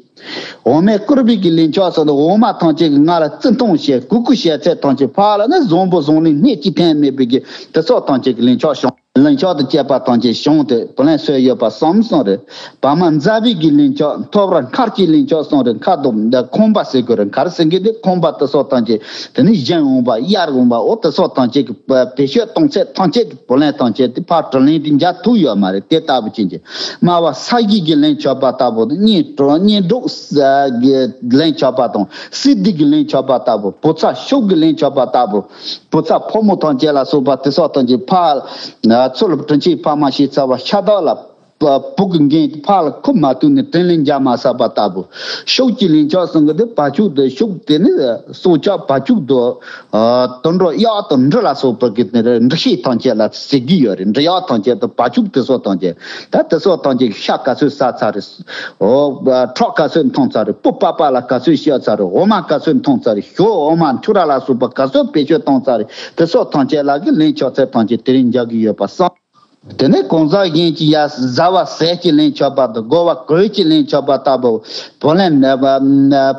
འོ་མའི་སྐུར་པའི་གི་ལན་ཆགས་སོགས་འོ་མ་ཐམས་ཅད་ཀྱི་ང་ལ་བརྩི་མཐོང་བྱས་གུས་བཀུར་བྱས་ཚད་ཐམས་ཅད་ཕར་ལ་ནི་བཟང་པོ་བཟང་ལན་སྣེ་གཅིག་ཐེན་མེད་པའི་གི་དེ་སོགས་ཐམས་ཅད་ཀྱི་ལན་ཆགས་བྱུང་། ལན་ཆགས་དང་བཅས་པ་ཐམས་ཅད་བྱུང་སྟེ་བུ་ལོན་སོས་ཡོད་པ་བསམ་སོང་རེད། བ་མ་མཛའ་བའི་གི་ལན་ཆགས་ཐོབ་ར་མཁར་གྱི་ལན་ཆགས་སོང་རེད། མཁར་དུ་འདི་ཁང་པ་ཟེར་དགོས་རེད། མཁར་ཟེར་མཁན་དེ་ཁང་པ་དེ་སོགས་ཐམས་ཅད་དེ་ནི་བཞེངས་འོང་བ་གཡར་འོང་བ་འོ་དེ་སོགས་ཐམས་ཅད་ཀྱི་བེད་སྤྱོད་གཏོང་ཚད་ཐམས་ཅད་ཀྱི་བུ་ལོན་ཐམས་ཅད་དེ་ཕར་དྲིན་ལན་དེ་འཇལ་ཐུབ་ཡོད་མ་རེད། དེ་ལྟ་བུ་ཅན་གྱི་སྨྲ་བ་ས་གཞི་གི་ལན་ཆགས་པ་ལྟ་བུ་གཉེན་གྲོགས་གཉེན་གྲོགས་གི་ལན་ཆགས་པ་དང་སྲིད་སྡེ་གི་ལན་ཆགས་པ་ལྟ་བུ་བུ་ཚ་ཤོག་གི་ལན་ཆགས་པ་ལྟ་བུ། བུ་ཚ་ཕོ་མོ་ཐམས་ཅད་ལ་སོགས་པ་དེ་སོགས་ཐམས་ཅད་ཕར་ཚུར་ལ་དྲིན་ཆེན་ཕ་མ་ཞེས་བྱ་བ་ཤ་སྟག་ལ་བུ་གི་འགན་ཕར་ལ་འཁུར་མ་ཐུབ་ནས་དྲིན་ལན་འཇལ་མ་ཚར་བ་ལྟ་བུ། ཤོག་གི་ལན་ཆགས་གསུམ་གི་དེ་བ་ཕྱུགས་དེ་ཤོག་དེ་ནི་སྲོག་ཆགས་བ་ཕྱུགས་དེ་དུད་འགྲོ་གཡག་དང་འབྲི་ལ་སོགས་པ་གི་དེ་འབྲི་ཤེས་ཐམས་ཅད་ལ་ཟེར་གི་ཡོད་རེད། འབྲི་གཡག་ཐམས་ཅད་དང་བ་ཕྱུགས་དེ་སོགས་ཐམས་ཅད་ད་དེ་སོགས་ཐམས་ཅད་ཤ་ག་ཚོད་ཟ་ཚར་རེད། འོ། ཁྲག་ག་ཚོད་འཐུང་ཚར་རེད། སྤུ་པ་པ་ལ་ག་ཚོད་བཤད་ཚར་རེད། འོ་མ་ག་ཚོད་འཐུང་ཚར་རེད། ཞོ་འོ་མ་ཆུ་ར་ལ་སོགས་པ་ག་ཚོད་བེད་སྤྱོད་བཏང་ཚར་རེད། དེ་སོགས་ཐམས་ཅད་ལ་གི་ལན་ཆགས་ཚད་ཐམས་ཅད་དེ་རིང་འཇལ་གི་ཡོད་པ་བསམ། དེ་ནས་གང་ཟག་གཞན་གྱི་ཡ་བཟའ་བ་ཟས་ཀྱི་ལན་ཆགས་པ་དང་བགོ་བ་གོས་ཀྱི་ལན་ཆགས་པ་ལྟ་བུ། བུ་ལོན་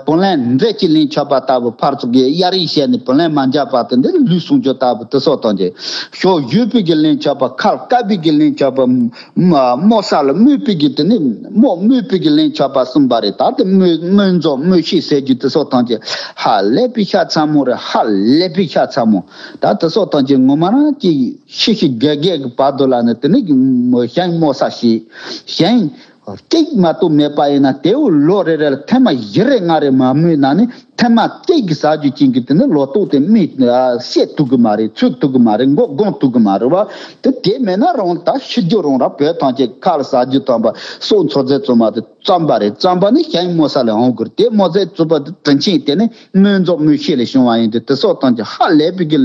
བུ་ལོན་འབྲས་ཀྱི་ལན་ཆགས་པ་ལྟ་བུ། ཕར་ཚུར་གྱི་གཡར་ཡིག་བཤད་ནས་བུ་ལོན་མ་འཇལ་བ་དེ་འདི་ལུས་ཟུངས་སྤྱོད་ལྟ་བུ་དེ་སོགས་ཐམས་ཅད། ཞོ་བཞོས་པའི་གི་ལན་ཆགས་པ། ཁལ་བཀབ་པའི་གི་ལན་ཆགས་པ། མ་རྨོ་ས་ལ་རྨོས་པའི་གི་དེ་ནི་རྨོ་རྨོས་པའི་གི་ལན་ཆགས་པ་གསུམ་པ་རེད། ད་དེ་རྨོས་རྨོས་འཛོམས་རྨོས་ཤེས་ཟེར་རྒྱུ་དེ་སོགས་ཐམས་ཅད་ཧ་ལས་པའི་ཤ་ཚ་མོ་རེད། ཧ་ལས་པའི་ཤ་ཚ་མོ། ད་དེ་སོགས་ཐམས་ཅད་ངོ་མ་རང་གི་ཤི་ཤི་རྒས་རྒས་ཀྱི་བར་དུ་ལ་ནི་དེ་ནི་གཞན་རྨོ་ས་ཞིག་གཞན་གཅིག་མ་གཏོགས་མེད་པ་ཡིན་ན་དེའུ་ལོ་རེ་རེ་ལ་ཐེངས་མ་བཞི་རེ་ལྔ་རེ་མ་རྨོས་ན་ནི། ཐེངས་མ་གཅིག་གི་ཟ་རྒྱུ་ཅན་གྱི་དེ་ནི་ལོ་ཏོག་དེ་མི་ཨ་བཤད་ཐུབ་གི་མ་རེད། ཚོད་ཐུབ་གི་མ་རེད། མགོ་སྒོང་ཐུབ་གི་མ་རེད་བ། དེ་དེ་མེད་ན་རང་ད་ཤི་རྒྱུ་རང་ར་བོད་ཐམས་ཅད་ཁ་ལ་ཟ་རྒྱུ་དམ་པ་སྲོག་འཚོ་ཚད་བཙུན་མ་དེ་རྩམ་པ་རེད། རྩམ་པ་ནི་གཞན་རྨོ་ས་ལས་འོང་གི་རེད། དེ་རྨོ་ཚད་བཙུན་པ་དེ་དྲིན་ཆེན་དེ་ནི་རྨོས་འཛོམས་རྨོས་ཤེས་ལས་བྱུང་བ་ཡིན་དུས་དེ་སོགས་ཐམས་ཅད་ཧ་ལས་པའི་གི་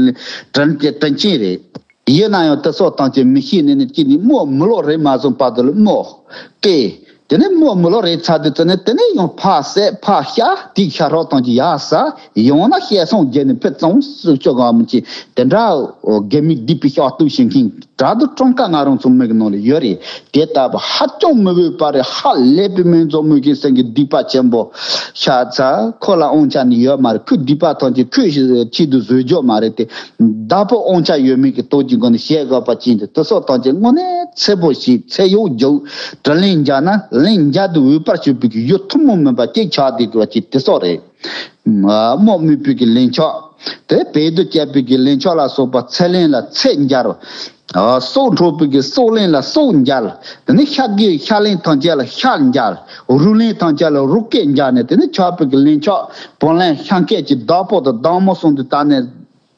དྲིན་དྲིན་ཆེན་རེད། ཡིན་ན་ཡང་དེ་སོགས་ཐམས་ཅད་མི་ཤེས་ནས་ནི་གཅིག་ནི་རྨོ་མི་ལོ་རེ་མ་སོང་བར་དུ་ལ་རྨོ་སྐེ། དེ་ནས་རྨོ་མི་ལོ་རེ་ཚར་དུས་ཙམ་ནས་དེ་ནས་ཡང་ཕར་བསད་ཕར་བཤའ་དེའི་ཤ་ཧྲག་ཐམས་ཅད་ཡར་ཟ། ཡང་ན་བཤས་སོང་རྒྱལ་ནས་ཕུད་ཙམ་སུ་ཆོག་ག་མི་ཆེ། དེ་འདྲ་དགེ་མི་སྡིག་པའི་ཤ་སྟོབས་ཤིང་ཁེངས་དྲག་ཏུ་ཀྲུང་ཀ་ང་རང་ཚོ་མི་གི་ནང་ལ་ཡོད་རེད། དེ་ལྟ་བུ་ཧ་ཅང་མི་འོས་པ་རེད། ཧ་ལས་པའི་རྨོས་འཛོམས་རྨོས་ཤེས་སེང་གི་སྡིག་པ་ཆེན་པོ། ཤ་ཚ་ཁོ་ལ་དབང་ཆ་ནི་ཡོད་མ་རེད། ཁོའི་སྡིག་པ་ཐམས་ཅད་ཁོའི་ཆེད་དུ་བཟོས་རྒྱུ་མ་རེད་དེ། བདག་པོ་དབང་ཆ་ཡོད་མེད་ཀྱི་སྟོབས་ཀྱི་སྒོ་ནས་བཤད་དགོས་པ་ཅན་དེ་དེ་སོགས་ཐམས་ཅད་དངོས་གནས་ཚེ་འཕོས་ཤིང་ཚེ་གཡོག་རྒྱུག་དྲིན་ལན་འཇལ་ན་ལན་འཇལ་དུ་འོས་པར་གྱུར་པའི་གི་ཡུལ་ཐུན་མོང་མིན་པ་གཅིག་ཆགས་བསྡད་དགོས་པ་ཅིག་དེ་སོགས་རེད། རྨོ་རྨོས་པའི་གི་ལན་ཆགས། དེ་བེད་དུ་སྤྱད་པའི་གི་ལན་ཆགས་ལ་སོགས་པ། ཚེ་ལན་ལ་ཚེ་འཇལ། སྲོག་འཕྲོག་པའི་གི་སྲོག་ལན་ལ་སྲོག་འཇལ། དེ་ནས་ཤ་གི་ཤ་ལན་ཐམས་ཅད་ལ་ཤ་འཇལ། རུས་ལན་ཐམས་ཅད་ལ་རུས་སྐད་འཇལ་ནས་དེ་ནས་ཆགས་པའི་གི་ལན་ཆགས་བུ་ལོན་ཤ་སྐད་ཀྱི་བདག་པོ་དང་བདག་མོ་གསུམ་དུ་བལྟས་ནས།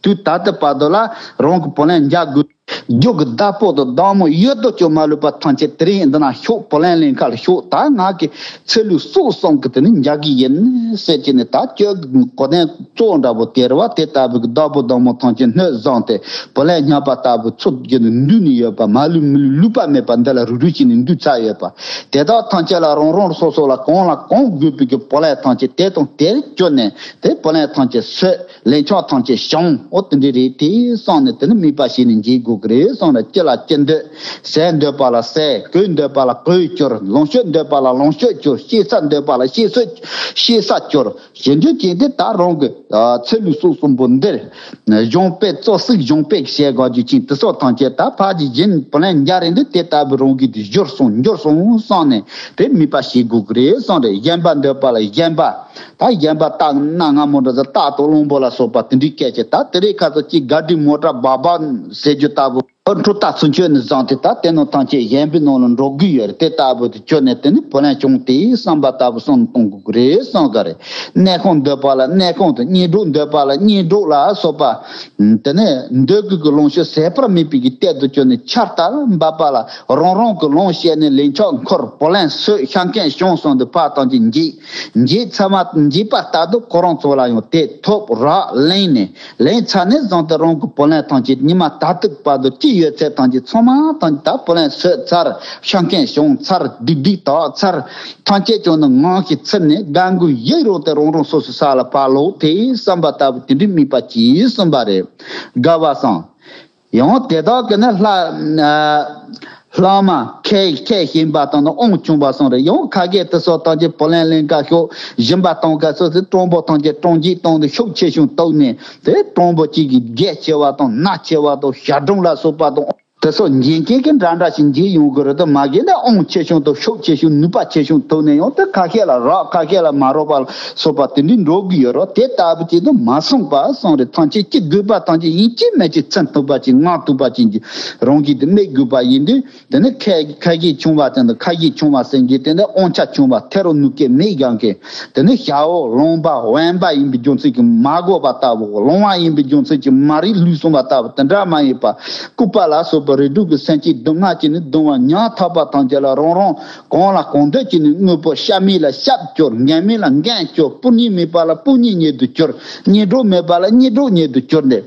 དུས་ད་ལྟ་བར་དུ་ལ་རང་གི་བུ་ལོན་འཇལ་དགོས། རྒྱུ་གི་བདག་པོ་དང་བདག་མོ་ཡོད་དོ་ཅོག་མ་ལུས་པ་ཐམས་ཅད་དེ་རིང་འདི་ན་ཤོག་བུ་ལོན་ལེན་ཁ་ལ་ཤོག་ད་ང་གི་ཚེ་ལུས་སྲོག་གསུམ་གི་དེ་ནི་འཇལ་གི་ཡིན་ཟེར་གྱི་ནི་ད་ཁྱོད་གོ་དོན་གཙོ་བོ་འདྲ་པོ་དེ་རེད་བ། དེ་ལྟ་བུ་གི་བདག་པོ་བདག་མོ་ཐམས་ཅད་སྣོད་བཟང་སྟེ་བུ་ལོན་ཉམས་པ་ལྟ་བུ་ཚུར་གྱི་ནི་འདུས་ནི་ཡོད་པ་མ་ལུས་མི་ལུས་ལུས་པ་མེད་པ་འདི་ལ་རུབ་རུབ་བྱས་ནས་འདུས་ཚར་ཡོད་པ། དེ་དག་ཐམས་ཅད་ལ་རང་རང་སོ་སོ་ལ་གང་ལ་གང་དགོས་པའི་གི་བུ་ལོན་ཐམས་ཅད་དེ་དང་དེར་གྱུར་ནས་དེ་བུ་ལོན་ཐམས་ཅད་སོས། ལན་ཆགས་ཐམས་ཅད་བྱུང་། འོ་དེ་འདྲ་རེད། དེ་བསམ་ནས་དེ་ནི་དམིགས་པ་བྱས་ནས་འཇལ་དགོས་ཀྱི་རེད་བསམ་ལ་ཅི་ལ་ཅི་འདོད། ཟས་འདོད་པ་ལ་ཟས། གོས་འདོད་པ་ལ་གོས་སྐྱོར། ལོངས་སྤྱོད་འདོད་པ་ལ་ལོངས་སྤྱོད་སྐྱོར། སྐྱེ་ས་འདོད་པ་ལ་སྐྱེ་ས་སྐྱེ་ས་སྐྱོར། ཞེ་འདོད་ཅན་དེ་ད་རང་གི་ཚེ་ལུས་སྲོག་གསུམ་པོ་འདིར་གཞུང་དཔེ་གཙོ་གཟིགས་གཞུང་དཔེ་བཤད་དགོས་རྒྱུ་ཅན་དེ་སོགས་ཐམས་ཅད་ད་ཕར་གྱི་སྦྱིན་བུ་ལོན་འཇལ་རེད་འདི་དེ་ལྟ་བུ་རང་གི་དེ་སྦྱོར་སོང་འབྱོར་སོང་བསམ་ནས་དེ་དམིགས་པ་བྱེད་དགོས་ཀྱི་རེད་བསམ་རེད། གཞན་པ་འདོད་པ་ལ་གཞན་པ། ད་གཞན་པ་སྟག་གནའ་སྔ་མོ་འདྲ་ཟེར་སྟག་དང་གླང་པོ་ལ་སོགས་པ་དེ་འདྲའི་སྐད་ཆ་ད་དེ་རིང་ཁ་སང་གཅིག་ག་དྲི་མོ་ཊ་སྦག་སྦག་ཟེར་རྒྱུ་ལྟ་བུ། ཨོ་འཕྲོ་ལྟ་ཚུན་ཆོད་ནས་བཟུང་སྟེ་ད་དེ་ནང་ཐམས་ཅད་གཞན་པའི་ནང་ལ་འགྲོ་དགོས་ཡོད་རེད། དེ་ལྟ་བུ་དེ་ཁྱོད་ནས་དེ་ནི་བུ་ལོན་བྱུང་སྟེ་བསམ་པ་ལྟ་བུ་གསུམ་གཏོང་དགོས་ཀྱི་རེད་བསམ་ག་རེད། གནས་ཁང་འདོད་པ་ལ་གནས་ཁང་དང་གཉེན་གྲོགས་འདོད་པ་ལ་གཉེན་གྲོགས་ལ་སོགས་པ། དེ་ནས་འདོད་དགོས་ཀྱི་ལོངས་སྤྱོད་ཟད་པར་མེད་པའི་གི་གཏེར་དུ་གྱུར་ནས་ཆར་ལྟར་འབབ་པ་ལ་རང་རང་གི་ལོངས་སྤྱད་ནས་ལན་ཆགས་འཁོར་བུ་ལོན་གསོས་ཤ་འཁོན་བྱུང་གསུངས་ཏེ་ཕར་ཐམས་ཅད་འཇིག་འཇིག་ཚར་བ་འཇིག་པ་ལྟར་དུ་ཁོ་རང་ཚོ་ལ་ཡང་དེ་ཐོབ་རག་ལེན་ནས། ལེན་ཚར་ནས་བཟུང་སྟེ་རང་གི་བུ་ལོན་ཐམས་ཅད་ཉི་མ་ད་ཐུག་བར་དུ་ཅི་ཡོད་ཚད་ཐམས་ཅད་ཚང་མ་ཐམས་ཅད་ད་བུ་ལོན་གསོས་ཚར། ཤ་འཁོན་བྱུང་ཚར། སྡིག་སྡིག་དག་ཚར། ཐམས་ཅད་ཀྱང་ནི་ངང་གིས་ཚིམ་ནས་དགའ་མགུ་ཡིད་རངས་ཏེ་རང་རང་སོ་སོའི་ས་ལ་ཕར་ལོག་དེ་བསམ་པ་ལྟ་བུ་དེ་འདྲའི་དམིགས་པ་གྱིས་གསུངས་པ་རེད། དགའ་བ་སང་། ཡང་དེ་དག་གི་ནི་ལྷ། ཨ། ལྷག་མ་ཁས་ཁས་བཞེས་པ་དང་ནི་དབང་བྱུང་བ་སོང་རེད། ཡང་ཁ་སྐད་དུ་སོགས་ཐམས་ཅད་བུ་ལོན་ལེན་ཀ་ཤོག་སྦྱིན་པ་གཏོང་ཀ་སོགས་སུ་སྤྲང་པོ་ཐམས་ཅད་སྤྲང་འཇིག་གཏོང་དུ་ཤུགས་ཆེ་ཆུང་གཏོགས་ནས་དེ་སྤྲང་པོ་གཅིག་གིས་སྒེར་ཆེ་བ་དང་མནའ་ཆེ་བ་དང་ཞབས་དྲུང་ལ་སོགས་པ་དང་དེ་སོགས་འཇིག་མཁན་གྱི་འདྲ་འདྲ་ཞིག་འཇིག་ཡོང་གི་རེད་དོ། མ་གཞི་ནས་དབང་ཆེ་ཆུང་དང་ཤུགས་ཆེ་ཆུང་ནུས་པ་ཆེ་ཆུང་ཐོག་ནས་ཡང་དེ་ཁ་ཤས་ལ་རག་ཁ་ཤས་ལ་མ་རག་པ་ལ་སོགས་པ་དེ་འདྲའི་འགྲོ་གི་ཡོད་རེད། དེ་ལྟ་བུ་ཅིག་ཏུ་མ་སོང་པ་སོང་རེད། ཐམས་ཅད་ཅི་དགོས་པ་ཐམས་ཅད་ཡིན་གཅིག་མིན་གཅིག་ཚིམ་ཐུབ་པ་ཅིག་མངའ་ཐུབ་པ་ཅིག་གི་རང་བཞིན་དུ་དམིགས་དགོས་པ་ཡིན་དུས། དེ་ནི་ཁ་ཁ་ཞེ་ཆུང་བ་དེ་འདི་ཁ་ཞེ་ཆུང་བ་ཟེར་གྱི་དེ་ནི་དབང་ཆ་ཆུང་བ་ཐེ་རུ་ནུ་སྐད་མེད་ཀྱང་གི། དེ་ནི་ཞའོ་ལོང་པ་དབེན་པ་ཡིན་པའི་རྒྱུ་མཚན་གྱིས་མ་གོ་བ་ལྟ་བུ། ལོང་བ་ཡིན་པའི་རྒྱུ་མཚན་གྱིས་མ་རིག་ལུས་སོང་བ་ལྟ་བུ་དེ་འདྲ་མ་ཡིན་པ། ལྐུགས་པ་ལ་སོགས་པ་རིགས་དྲུག་གི་སེམས་ཅན་སྡུག་བསྔལ་གྱིས་ནི་གདུང་བ་ཉག་ཕྲ་བ་ཐམས་ཅད་ལ་རང་རང་གང་ལ་གང་འདོད་ཀྱིས་ནི་དངོས་པོ་ཤ་མེད་ལ་ཤ་སྦྱོར། འགན་མེད་ལ་འགན་སྦྱོར། སྤུན་ཉེ་མེད་པ་ལ་སྤུན་ཉེ་ཉིད་དུ་གྱུར། གཉེན་གྲོགས་མེད་པ་ལ་གཉེན་གྲོགས་ཉིད་དུ་གྱུར་ནས།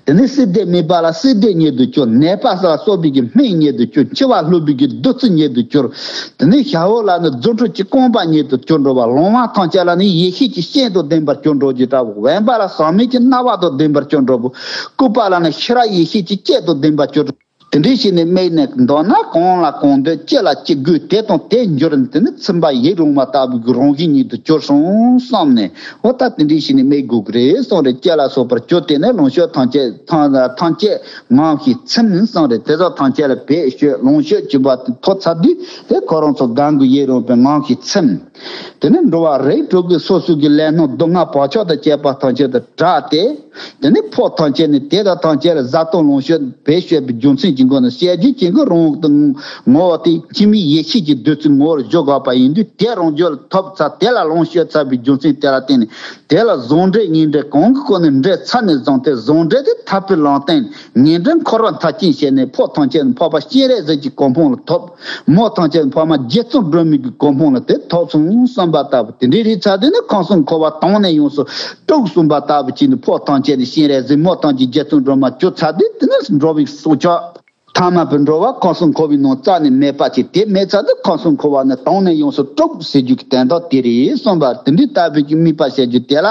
དེ་ནས་སྲིད་སྡེ་མེད་པ་ལ་སྲིད་སྡེ་ཉིད་དུ་གྱུར། ནད་པ་ལ་སོགས་པའི་གི་སྨན་ཉིད་དུ་གྱུར། འཆི་བ་སློབ་པའི་གི་བདུད་རྩི་ཉིད་དུ་གྱུར། དེ་ནས་ཞའོ་ལ་ནི་རྫུ་འཕྲུལ་གྱི་རྐང་པ་ཉིད་དུ་གྱུར་འགྲོ་བ། ལོང་བ་ཐམས་ཅད་ལ་ནི་ཡེ་ཤེས་ཀྱི་སྤྱན་དང་ལྡན་པར་གྱུར་འགྲོ་རྒྱུ་འདྲ་བོ། དབེན་པ་ལ་ཟག་མེད་ཀྱི་སྣང་བ་དང་ལྡན་པར་གྱུར་འགྲོ་བོ། ལྐུགས་པ་ལ་ནི་ཤེས་རབ་ཡེ་ཤེས་ཀྱི་སྤྱན་དང་ལྡན་པར་གྱུར་འགྲོ། དེ་འདྲའི་ཞིག་ནས་དམིགས་ནས་འདོད་ན་གང་ལ་གང་འདོད་ཅི་ལ་ཅི་དགོས་དེ་དང་དེ་འབྱོར་ནས་དེ་ནི་ཚིམ་པ་ཡིད་རུང་བ་ལྟ་བུའི་རང་བཞིན་ཉིད་དུ་གྱུར་སོང་བསམ་ནས། འོ་ད་དེ་འདྲའི་ཞིག་ནས་དམིགས་དགོས་ཀྱི་རེད་གསུངས་རེད། ཅི་ལ་སོགས་པར་གྱུར་ཏེ་ནི་ལོངས་སྤྱོད་ཐམས་ཅད་ཐམས་ཐམས་ཅད་ངང་གིས་ཚིམ་གསུངས་རེད། དེ་ཚོ་ཐམས་ཅད་ལ་བེད་སྤྱོད་ལོངས་སྤྱོད་བྱེད་པ་དེ་ཐོབ་ཚར་དུས་དེ་ཁོ་རང་ཚོ་དགའ་མགུ་ཡིད་རུང་བའི་ངང་གིས་ཚིམ། དེ་ནི་འགྲོ་བ་རིགས་དྲུག་གི་སོ་སོ་གི་ལས་སྣང་སྡུག་བསྔལ་བག་ཆགས་དང་བཅས་པ་ཐམས་ཅད་དུ་བྲལ་ཏེ། དེ་ནི་ཕོ་ཐམས་ཅད་ནི་དེ་དག་ཐམས་ཅད་ལ་བཟའ་བཏུང་ལོངས་སྤྱོད་བེད་སྤྱོད་པའི་རྒྱུ་མཚན་གྱི་སྒོ་ནས་བཤད་རྒྱུ་གྱི་གི་རང་དབང་དུ་ངོ་བོ་དེ་འཆི་མེད་ཡེ་ཤེས་ཀྱི་བདུད་རྩི་ངོ་བོར་བཞག་དགོས་པ་ཡིན་དུས། དེ་རང་རྒྱུད་ལ་ཐོབ་ཚར་དེ་ལ་ལོངས་སྤྱོད་ཚར་བའི་རྒྱུ་མཚན་དེ་ལ་བརྟེན་ནས་དེ་ལ་བཟང་འབྲས་ངན་འབྲས་གང་གི་སྒོ་ནས་འབྲས་ཚར་ནས་བཟུང་སྟེ། བཟང་འབྲས་དེ་ཐར་པའི་ལམ་སྟོན། ངན་འབྲས་འཁོར་བ་མཐའ་རྐྱེན་བྱས་ནས་ཕོ་ཐམས་ཅད་ནི་འཕགས་པ་སྤྱན་རས་གཟིགས་ཀྱི་གོ་འཕང་ལ་ཐོབ། མོ་ཐམས་ཅད་ཕ་མ་རྗེ་བཙུན་སྒྲོལ་མའི་གི་གོ་འཕང་ལ་དེ་ཐོབ་སོང་བསམ་པ་ལྟ་བུ་དེ་འདྲའི་རིགས་ཚར་དུས་ནི་ཁམས་གསུམ་འཁོར་བ་དང་ནས་ཡོངས་སུ་དཀྲུགས་གསུངས་པ་ལྟ་བུ་ཅིག་ནི་ཕོ་ཐམས་ཅད་ནི་སྤྱན་རས་གཟིགས། མོ་ཐམས་ཅད་རྗེ་བཙུན་སྒྲོལ་མ་གྱུར་ཚར་དུས་དེ་ནི་འགྲོ་བའི་སྲོག་ཆགས་ཐ་མལ་པའི་འགྲོ་བ་ཁམས་གསུམ་འཁོར་བའི་ནང་རྩ་ནས་མེད་པ་ཅིག་དེ་མེད་ཚར་དུས་ཁམས་གསུམ་འཁོར་བ་ནི་དང་ནས་ཡོངས་སུ་དཀྲུགས་ཟེར་རྒྱུ་གི་དོན་དག་དེ་རེད་གསུངས་པ། དེ་འདྲའི་ལྟ་བུའི་གི་དམིགས་པ་བྱ་རྒྱུ་དེ་ལ།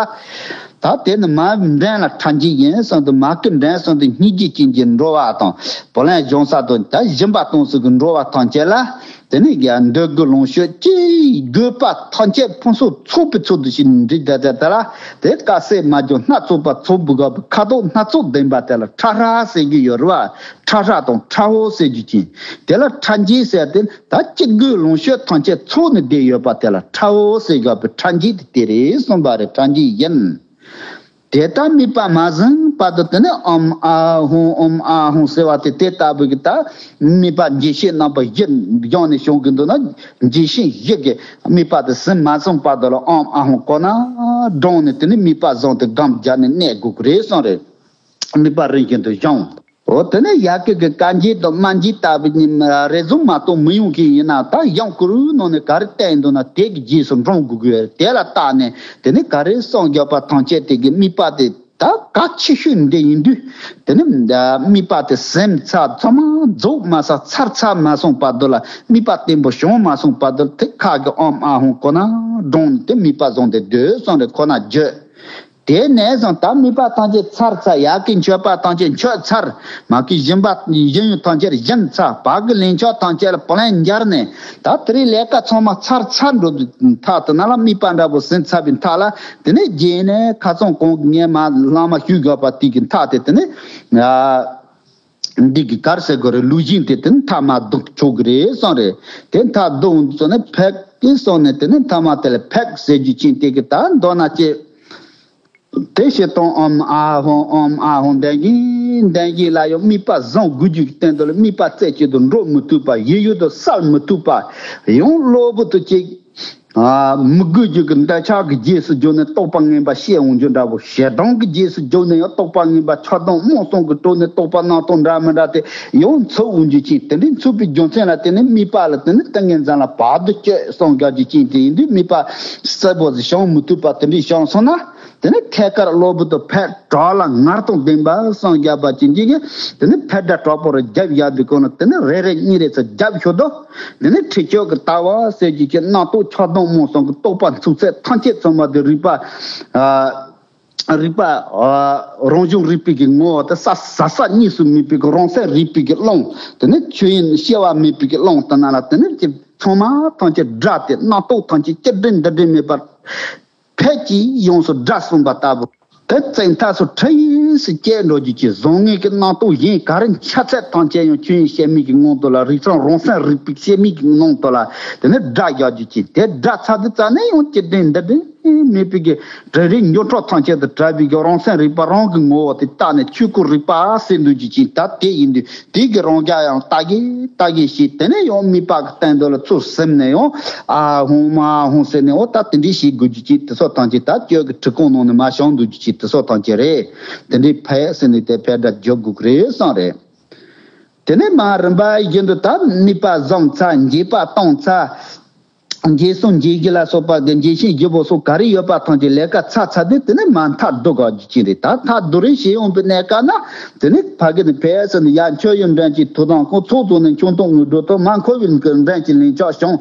ད་དེ་ནི་མ་འདྲེན་ལ་ཕྲ་འགྱུར་ཡིན་གསུངས་ཏེ། མ་གི་འདྲེན་གསུངས་ཏེ་སྙིང་རྗེ་ཅན་གྱི་འགྲོ་བ་དང་བུ་ལོན་སྦྱོང་ས་དང་ད་སྦྱིན་པ་གཏོང་ས་གི་འགྲོ་བ་ཐམས་ཅད་ལ། དེ་ནི་ཡང་འདོད་དགུ་ལོངས་སྤྱོད་ཀྱི་དགོས་པ་ཐམས་ཅད་ཕུན་སུམ་ཚོགས་པའི་ཚུལ་དུ་ཞིག་འདྲི་ད་ད་ད་ལ། དེ་དཀའ་སེལ་མ་བྱུང་སྣ་ཚོགས་པ་ཚོགས་བུ་ག་བུ་ཁ་དོག་སྣ་ཚོགས་ལྡན་པ་དེ་ལ་ཁྲ་ཧྲ་ཟེར་གྱི་ཡོད་རེད་བ། ཁྲ་ཧྲ་དང་ཁྲ་ཧོ་ཟེར་རྒྱུ་ཅན། དེ་ལ་ཕྲ་འགྱུར་ཟེར་ཏེ་ད་ཅི་དགོས་ལོངས་སྤྱོད་ཐམས་ཅད་ཚོགས་ནས་བསྡད་ཡོད་པ་དེ་ལ་ཁྲ་ཧོ་ཟེར་དགོས་པའི་ཕྲ་འགྱུར་དེ་དེ་རེད་གསུངས་པ་རེད། ཕྲ་འགྱུར་ཡིན། དེ་ལྟར་དམིགས་པ་མ་ཟིན་བར་དུ་དེ་ནི་ཨོཾ་ཨཱཿཧཱུྃ་ཨོཾ་ཨཱཿཧཱུྃ་ཟེར་བ་དེ་དེ་ལྟ་བུ་གི་ད་དམིགས་པ་འགྱེད་བཤད་རྣམ་པ་བཞི་སྦྱངས་ནས་བྱུང་གི་འདུག་ན། འགྱེད་བཤད་བཞི་གི་དམིགས་པ་དེ་ཟིན་མ་སོང་བར་དུ་ལ་ཨོཾ་ཨཱཿཧཱུྃ་ཁོ་ན་བགྲངས་ནས་དེ་ནི་དམིགས་པ་བཟུང་སྟེ་སྒོམ་རྒྱག་ནས་གནས་དགོས་ཀྱི་རེད་གསུངས་རེད། དམིགས་པ་རིམ་བཞིན་དུ་སྦྱོང་། འོ་དེ་ནས་ཡ་གི་གི་དཀའ་འགྱུར་དང་སྨྲ་འགྱུར་ལྟ་བུ་ནི་རེ་ཟུང་མ་གཏོགས་མི་ཡོང་གི་ཡིན་ན། ད་ཡང་གུ་རུའི་ནང་ནས་ག་རེ་བསྟན་འདུག་ན་དེ་གི་རྗེས་སུ་འབྲང་དགོས་ཀྱི་ཡོད། དེ་ལ་བརྟགས་ནས་དེ་ནས་ག་རེ་གསུངས་བཞག་པ་ཐམས་ཅད་དེ་གི་དམིགས་པ་དེ་ད་གལ་ཆེ་ཤོས་འདི་ཡིན་དུས། དེ་ནས་དམིགས་པ་དེ་ཟིན་ཚར་ཚང་མ་རྫོགས་མ་ཚར་ཚར་ཚར་མ་སོང་བར་དུ་ལ། དམིགས་པ་བརྟན་པོ་བྱུང་མ་སོང་བར་དུ་དེ་ཁ་གི་ཨོཾ་ཨཱཿཧཱུྃ་ཁོ་ན་བགྲངས་ནས་དེ་དམིགས་པ་བཟུང་སྟེ་སྡོད་གསུངས་རེད། ཁོ་ན་བརྗོད། དེ་ནས་བཟུང་ད་དམིགས་པ་ཐམས་ཅད་ཚར་ཚར། ཡ་གི་མཆོད་པ་ཐམས་ཅད་མཆོད་ཚར། མ་གི་སྦྱིན་པ་སྦྱིན་ཡོན་ཐམས་ཅད་སྦྱིན་ཚར། བ་གི་ལན་ཆགས་ཐམས་ཅད་ལ་བུ་ལོན་འཇལ་ནས། ད་དེ་རིང་ལས་ཀ་ཚང་མ་ཚར་ཚར་འགྲོ་དུས་མཐའ་དེ་ན་ལ་དམིགས་པ་འདྲ་པོ་ཟིན་ཚར་བའི་མཐའ་ལ། དེ་ནས་རྗེས་ནས་ཁ་སང་གོང་གི་ངས་མ་བླ་མ་ཞུས་དགོས་པ་དེ་གི་མཐའ་དེ་དེ་ནས། ཨ། འདི་གི་གར་ཟེར་དགོས་རེད། ལུགས་གཞན་དེ་དེ་ནས་མཐའ་མ་ལྡོག་ཆོག་གི་རེད་གསུངས་རེད། དེ་མཐའ་ལྡོག་འདི་ཚོ་ནས་ཕེག་གི་སོང་ནས་དེ་ནས་མཐའ་མ་དེ་ལ་ཕེག་ཟེར་རྒྱུ་ཅན་དེ་གི་ད་མདོར་ན་ཅི། དེ་བཞིན་དུ་ཨོཾ་ཨཱཿཧཱུྃ་ཨོཾ་ཨཱཿཧཱུྃ་འདི་གིས། འདོད་བཞིན་ལ་ཡང་དམིགས་པ་བཟང་དགོས་རྒྱུ་གི་སྟེང་དུ་ལ་དམིགས་པ་རྩེ་གཅིག་ཏུ་འགྲོ་མི་ཐུབ་པ། ཡིད་ཡུལ་དུ་གསལ་མི་ཐུབ་པ། ཡང་གློ་བུར་དུ་ཅིག་ཨ། མི་དགོས་རྒྱུ་གི་འདོད་ཆགས་ཀྱི་རྗེས་སུ་རྒྱུགས་ནས་རྟོག་པ་ངན་པ་སྐྱེ་འོང་རྒྱུ་འདྲ་བོ། ཞེ་སྡང་གི་རྗེས་སུ་རྒྱུགས་ནས་ཡང་རྟོག་པ་ངན་པ་ཆགས་སྡང་རྨོངས་གསུམ་གྱི་དྲོད་ནས་རྟོག་པ་སྣ་ཚོགས་འདྲ་མི་འདྲ་དེ་ཡང་ཚུགས་འོང་རྒྱུ་ཅིག་དེ་འདྲའི་ཚུགས་པའི་རྒྱུ་མཚན་ལ་བརྟེན་ནས་དམིགས་པ་ལ་བརྟེན་ནས་ཏིང་ངེ་འཛིན་ལ་བར་དུ་གཅོད་གསུམ་རྒྱག་རྒྱུ་ཅིག་དེ་ཡིན་དུས་དམིགས་པ་གསལ་པོ་བྱང་མི་ཐུབ་པ་དེ་འདྲའི་བྱུང་སོང་ན། དེ་ནས་ཐད་ཀར་གློ་བུར་དུ་ཕར་དྲག་ལ་ངར་དང་ལྡན་པ་གསུམ་རྒྱག་པ་ཅན་གྱིས། དེ་ནས་ཕར་དགྲ་དྲག་པོ་རུ་རྒྱབ་བཞག་དུས་གང་ལ་དེ་ནས་རེ་རེ་གཉིས་རེ་ཚུར་རྒྱབ་ཤོར་དུས། དེ་ནས་ཁྲིད་སྐྱོད་ཀྱི་ལྟ་བ་ཟེར་རྒྱུ་ཅིག་རྣམ་རྟོག་ཆགས་སྡང་རྨོངས་གསུམ་གྱི་རྟོག་པ་འཚིག་ཚད་ཐམས་ཅད་ཚང་མ་དེ་རིག་པ། ཨ། རིག་པ། ཨ། རང་བྱུང་རིག་པའི་གི་ངོ་བོ་དེ་ཟག་ཟག་ཟག་གཉིས་སུ་མེད་པའི་གི་རང་སེམས་རིག་པའི་གི་རླུང་། དེ་ནས་ཆོས་དབྱིངས་སྐྱེ་བ་མེད་པའི་གི་རླུང་དེ་ན་ལ་དེ་ནས་ཀྱི་ཚང་མ་ཐམས་ཅད་དགྲ་སྟེ་རྣམ་རྟོག་ཐམས་ཅད་སྐྱེ་འདྲེན་འདི་འདྲེན་མེད་པར། ཕལ་གྱིས་ཡོངས་སུ་དགྲ་གསུངས་པ་ལྟ་བུ། དེ་བཙན་ཐབས་སུ་ཁྲིད་ཡིན་སུ་སྐྱེ་འགྲོ་རྒྱུ་ཅིག་བཟང་ངན་གྱི་རྣམ་རྟོག་གཞན་ག་རེ་འཆར་ཚད་ཐམས་ཅད་ཡང་ཆོས་དབྱིངས་སྐྱེ་མེད་ཀྱི་ངང་དུ་ལ་རིག་གསུམ་རང་སེམས་རིག་པའི་སྐྱེ་མེད་ཀྱི་ངང་དུ་ལ་དེ་ནས་དགྲ་རྒྱག་རྒྱུ་ཅིག་དེ་དགྲ་ཚར་དུས་ཙ་ནས་ཡང་སྐྱེ་འདྲེན་འདི་འདྲེན་མེད་པའི་གི་བྲལ་རིག་འགྱུ་འཕྲོད་ཐམས་ཅད་དུ་བྲལ་བའི་གི་རང་སེམས་རིག་པ་རང་གི་ངོ་བོ་དེ་བལྟས་ནས་ཆོས་སྐུ་རིག་པ་ཟེར་འདུག་རྒྱུ་ཅིག་ད་དེ་ཡིན་དུས། དེ་གི་རང་རྒྱལ་ཡང་ལྟ་གི་ལྟ་གི་ཞེས་དེ་ནས་ཡང་དམིགས་པ་གི་སྟེང་དུ་ལ་ཚུར་ཟིན་ནས་ཡང་ཨ་ཧོང་མ་ཧོང་ཟེར་ནས་འོ་ད་དེ་འདྲའི་ཞིག་དགོས་རྒྱུ་ཅིག་དེ་ཚོ་ཐམས་ཅད་ད་སྤྱོད་ཀྱི་ཁྲིད་ཁང་ནང་ནས་མ་བྱུང་འདུག་རྒྱུ་ཅིག་དེ་ཚོ་ཐམས་ཅད་རེད། དེ་འདྲའི་ཕལ་ཟེར་ནས་དེ་ཕལ་འདྲ་འཇོག་དགོས་ཀྱི་རེད་བསམ་རེད། དེ་ནས་མ་རིམ་པ་བཞིན་དུ་ད་དམིགས་པ་བཟང་ཚར། འགྱེད་པ་བཏང་ཚར། འགྱེད་སོང་འགྱེད་རྒྱུ་ལ་སོགས་པ་གི་འགྱེད་ཤེས་རྒྱུ་བོ་སོགས་ག་རེ་ཡོད་པ་ཐམས་ཅད་ལས་ཀ་ཚར་ཚར་དུས་དེ་ནས་མ་མཐར་ཐུག་ག་རྒྱུ་ཅི་རེད། ད་མཐར་ཐུག་རེ་བྱེད་ཡོང་པའི་གནས་སྐབས་ན་དེ་ནས་ཕ་གི་ནི་ཕལ་ཟེར་ནས་ཡར་འཁྱོར་ཡུལ་འདྲེན་གྱི་ཐུགས་དམ་ཁོ་ཚོགས་རྫོགས་ནས་ཆུང་དུ་ངུ་འགྲོ་དང་མ་འཁོར་བའི་འདྲེན་གྱི་ལན་ཆགས་བྱུང་།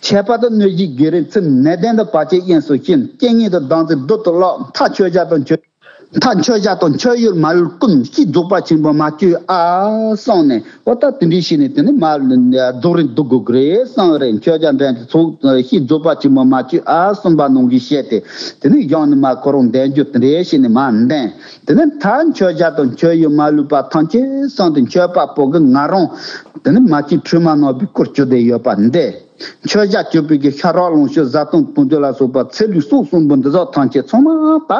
ཁྱད་པར་དུ་གནོད་བྱེད་བགེགས་རིགས་ཚིམ། ནད་ལྡན་དུ་བར་ཆད་དབྱིངས་སུ་ཞི། རྐྱེན་ངན་དུ་སྡང་ཚིག་རྡུལ་དུ་བརླག་མཐར་མཆོད་བྱ་དང་མཆོད། མཐར་མཆོད་བྱ་དང་མཆོད་ཡུལ་མ་ལུས་ཀུན། ཕྱིར་རྫོགས་པ་ཆེན་པོ་མ་བཅོས་ཨ་གསུངས་ནས། འོ་ད་དེ་འདྲའི་ཞིག་ནས་དེ་ནི་མ་རྫོགས་རིང་འདུག་དགོས་ཀྱི་རེད་གསུངས་རེད། མཆོད་བྱ་འདྲེན་གྱི་ཚོགས་ཕྱིར་རྫོགས་པ་ཆེན་པོ་མ་བཅོས་ཨ་གསུངས་པ་ནང་གི་བཤད་དེ། དེ་ནི་གཞུང་ནས་མ་ཁོ་རང་འདོན་རྒྱུ་དེ་འདྲའི་ཞིག་ནས་མ་འདོན། དེ་ནི་མཐར་མཆོད་བྱ་དང་མཆོད་ཡུལ་མ་ལུས་པ་ཐམས་ཅད་གསུངས་ཏེ་མཆོད་པ་པོ་གི་ང་རང་དེ་ནི་མ་བཅོས་ཁྲོས་མ་ནོར་བའི་སྐུར་གྱུར་ཏེ་ཡོད་པ་འདི། མཆོད་བྱ་གྱུར་པའི་གི་ཤ་རགས་ལོངས་སྤྱོད་བཟའ་བཏུང་བཏུང་རྒྱུ་ལ་སོགས་པ་ཚེ་ལུས་སྲོག་གསུམ་པོ་འདི་དག་ཐམས་ཅད་ཚང་མ་ད་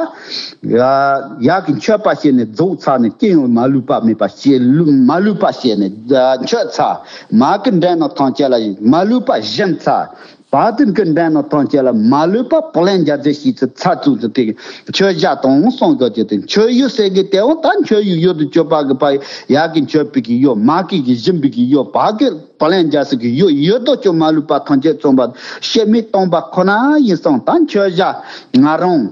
ཡ་ཡག་གི་མཆོད་པ་བྱས་ནས་རྫོགས་ཚར་ནས་རྐྱེན་ཡང་མ་ལུས་པ་མེད་པ་བྱས་ལུས་མ་ལུས་པ་བྱས་ནས་མཆོད་ཚར། མ་གི་འདྲེན་ནོ་ཐམས་ཅད་ལ་མ་ལུས་པ་སྦྱིན་ཚར། བ་དན་གི་འདྲེན་ནོ་ཐམས་ཅད་ལ་མ་ལུས་པ་བག་ལེན་རྒྱག་རྩིས་བྱས་ཚེ་ཚར་ཚུགས་ཚེ་དེ་མཆོད་བྱ་དང་གསུངས་དགོས་ཀྱི་དེ་མཆོད་ཡུལ་ཟེར་གི་དེ་འོང་ད་མཆོད་ཡུལ་ཡུལ་དུ་གྱུར་པ་གི་པ་ཡག་གི་མཆོད་པའི་གི་ཡུལ་མ་གི་གི་སྦྱིན་པའི་གི་ཡུལ་བ་གི་བག་ལེན་རྒྱག་ས་གི་ཡོད་ཡོད་དོ་ཅོག་མ་ལུས་པ་ཐམས་ཅད་མཚོན་པ་སྐྱེ་མེད་སྟོང་པ་ཁོ་ན་ཡིན་གསུངས། ད་མཆོད་བྱ་ང་རང་།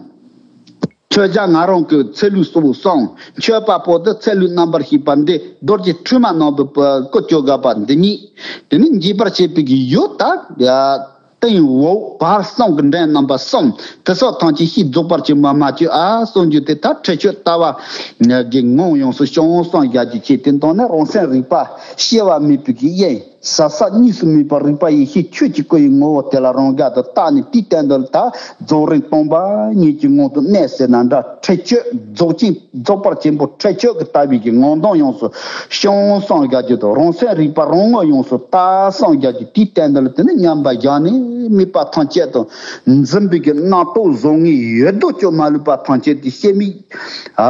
མཆོད་བྱ་ང་རང་གི་ཚེ་ལུས་སྲོག་གསུམ། མཆོད་པ་པོ་དེ་ཚེ་ལུས་རྣམ་པར་ཤེས་པ་འདི་རྡོ་རྗེ་ཁྲོས་མ་རྣམ་པའི་སྐུ་ཅོག་ག་པ་འདི་ཉིད། དེ་ནི་འགྱེད་པར་བྱེད་པའི་གི་ཡུལ་ད། སྟེང་འོག་བར་གསུམ་གྱི་འདྲེན་རྣམ་པ་གསུམ་དེ་ཚོ་ཐམས་ཅད་ཕྱིར་རྫོགས་པར་བྱེད་པ་མ་བཅོས་ཨ་གསུངས་རྒྱུ་དེ་ད་ཁྲིད་ཆོས་ལྟ་བ་གི་ངང་ཡོངས་སུ་བྱང་སེམས་རྒྱ་ཆེ་ཆེ་དེ་དང་ནི་རང་སེམས་རིག་པ་སྐྱེ་བ་མེད་པའི་གི་དབྱིངས་ཟག་ཟག་གཉིས་སུ་མེད་པ་རིག་པ་ཡེ་ཤེས་ཆོས་ཀྱི་སྐུ་ཡི་ངོ་བོ་དེ་ལ་རང་རྒྱལ་དུ་བལྟ་ནས་དེའི་སྟེང་དུ་ད་རྫོགས་རིམ་སྟོང་པ་ཉིད་ཀྱི་ངང་དུ་གནས་ཟེར་ན་འདྲ། ཁྲིད་ཆོས་རྫོགས་ཆེན་རྫོགས་པར་ཆེན་པོ་ཁྲིད་ཆོས་ཀྱི་ལྟ་བའི་གི་ངང་སྟོང་ཡོངས་སུ་བྱང་སེམས་རྒྱ་ཆེ་དང་རང་སེམས་རིག་པ་རང་ངོ་ཡོངས་སུ་བལྟ་སེམས་རྒྱ་ཆེ་དེའི་སྟེང་དུ་ལ་དེ་ནི་མཉམ་པ་བཞག་ནས་དམིགས་པ་ཐམས་ཅད་དུ་འཛིན་པའི་གི་རྣམ་རྟོག་བཟང་ངན་ཡོད་དོ་ཅོག་མ་ལུས་པ་ཐམས་ཅད་དེ་སྐྱེ་མེད་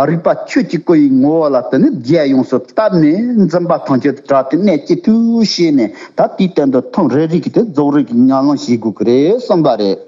རིག་པ་ཆོས་ཀྱི་སྐུ་ཡི་ངོ་བོ་ལ་དེ་ནི་རྒྱ་ཡོངས་སུ་བལྟ་ནས་འཛིན་པ་ཐམས་ཅད་དུ་བྲལ་ཏེ་གནས་ཅི་ཐུབ་བྱས་ནས་ད་དེའི་སྟེང་དུ་ཐུན་རེ་རེ་གི་དེ་རྫོགས་རིམ་གྱི་ཉམས་ལེན་བྱེད་དགོས་ཀྱི་རེད་གསུངས་པ་རེད།